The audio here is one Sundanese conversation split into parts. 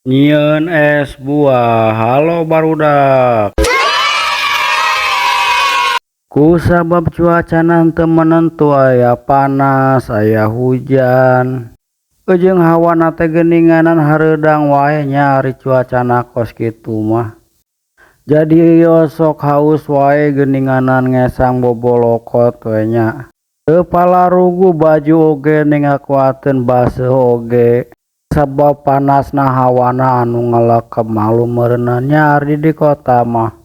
Nyieun es buah. Halo, barudak. Ku sabab cuacana teu menentu, aya panas, aya hujan, jeung hawana teh geuninganan hareudang wae nya, ari cuacana kos kitu mah. Jadi sok haus wae geuninganan, ngesang bobolokot we nya. Teu palarugu baju oge ngakuateun baseuh oge. Sabab panasna hawana anu ngalekep, maklum meureunan nya ari di kota mah.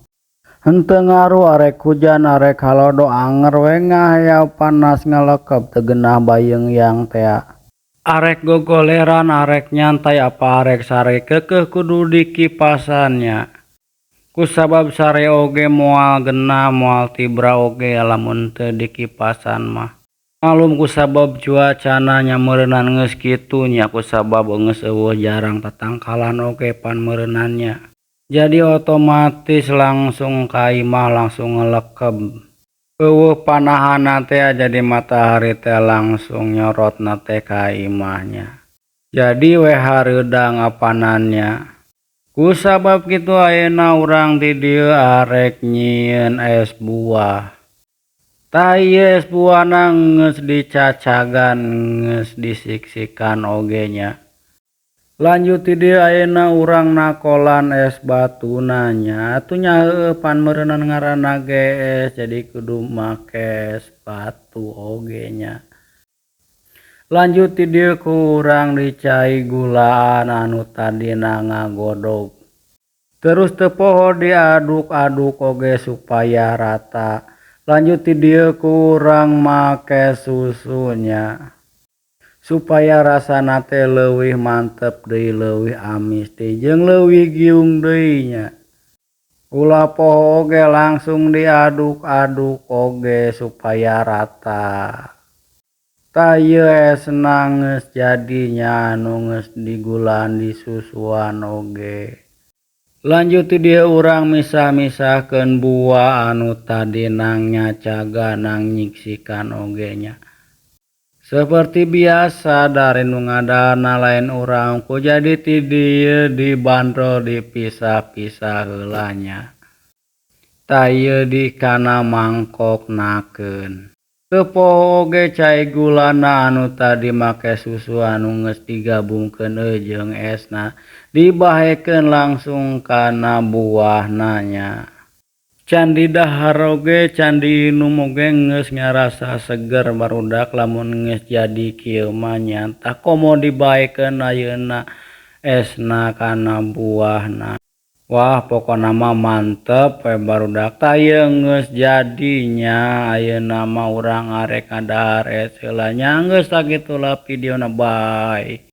Henteu ngaruh arek hujan arek halodo, anger we ngahea panas ngalekep, teu geunah bayeungyang tea. Arek gogoleran, arek nyantai, apa arek sare, keukeuh kudu dikipasan nya. Kusabab sare oge moal genah, moal tibra oge lamun teu dikipasan mah. Maklum kusabab cuacana nya meureunan geus kitu nya, kusabab geus euweuh jarang tatangkalan oge pan meureunan nya. Jadi otomatis langsung ka imah langsung ngalekep. Euweuh panahanna teh, jadi matahari teh langsung nyorotna teh ka imah nya. Jadi we hareudang apanan nya. Kusabab kitu, ayeuna urang di dieu arek nyieun es buah. Tah, ieu es buahna geus dicacagan, geus disiksikan oge nya. Lanjut ti dieu, ayeuna urang nakolan es batuna nya. Atuh nya heueuh pan meureunan ngaranna ge es, jadi kudu make es batu oge nya. Lanjut ti dieu, ku urang dicai gulaan anu tadina ngagodog. Terus teu poho diaduk-aduk oge supaya rata. Lanjut ti dieu, ku urang make susu nya. Supaya rasana teh leuwih mantep deui, leuwih amis deui, jeung leuwih giung deui nya. Ulah poho oge langsung diaduk-aduk oge supaya rata. Tah, ieu esna geus jadi nya, anu geus digulaan, disusuan oge. Lanjut ti dieu, urang misah-misahkeun buah anu tadina nyacagan, nyiksikan oge nya. Seperti biasa, dari nu ngadaharna lain urang ku, jadi ti dieu dibandrol, dipisah-pisah heula nya. Tah, ieu di kana mangkoknakeun. Teu poho oge cai gulana anu tadi make susu anu geus digabungkeun jeung esna dibahekeun langsung kana buahna nya. Can didahar oge, can diinum oge geus ngarasa seger, barudak, lamun geus jadi kieu mah nya. Tah, komo dibaekeun ayeuna esna kana buahna. Wah, pokona mah mantep we, barudak. Tah, ieu geus jadi nya, ayeuna mah urang arek ngadahar es heula nya. Geus, sakitulah videona, bye.